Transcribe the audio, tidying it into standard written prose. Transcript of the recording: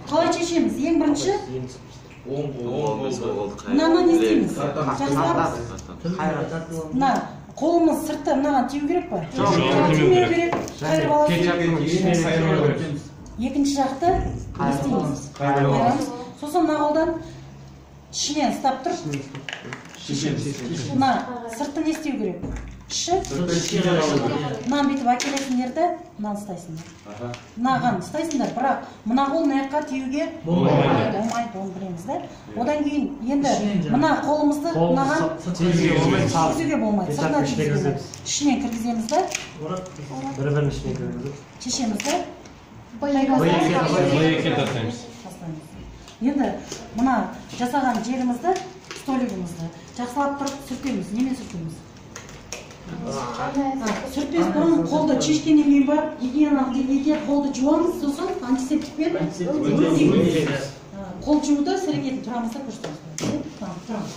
Қалай шешеміз? Ең бірінші мынаны не істейміз? Жақсылап мына қолымыз сырты мынаған тию керек па? Жоқ, тимеу керек. Қайырып аласыз. Екінші жақты не істейміз? Қайырамыз. Сосын мына қолдан ішінен ұстап тұрып шешеміз. Мына сырты не істеу керек? Іші. Мынаны бүйтіп әкелесіңдер де, мынаны ұстайсыңдар. Мынаған ұстайсыңдар, бірақ мына қол мына жаққа тиюге болмайды. Болмайды, оны білеміз да. Одан кейін енді мына қолымызды мынаған тигізуге болмайды, сыртына тигізуге болмайды. Ішінен кіргіземіз да. Бір-бірінің ішіне кіргізіп. Шешеміз да. Б2 тастаймыз. Тастаймыз. Енді мына жасаған жерімізді, столигімізді жақсылап тұрып сүртеміз. Немен сүртеміз? Сүртпес бұрын қолды шешкеннен кейін барып гигиеналық деңгейде қолды жуамыз, сосын антисептикпен өңдейміз. Қол жууды іс әрекетін тұрамыз да көрсетеміз. Тұрамыз.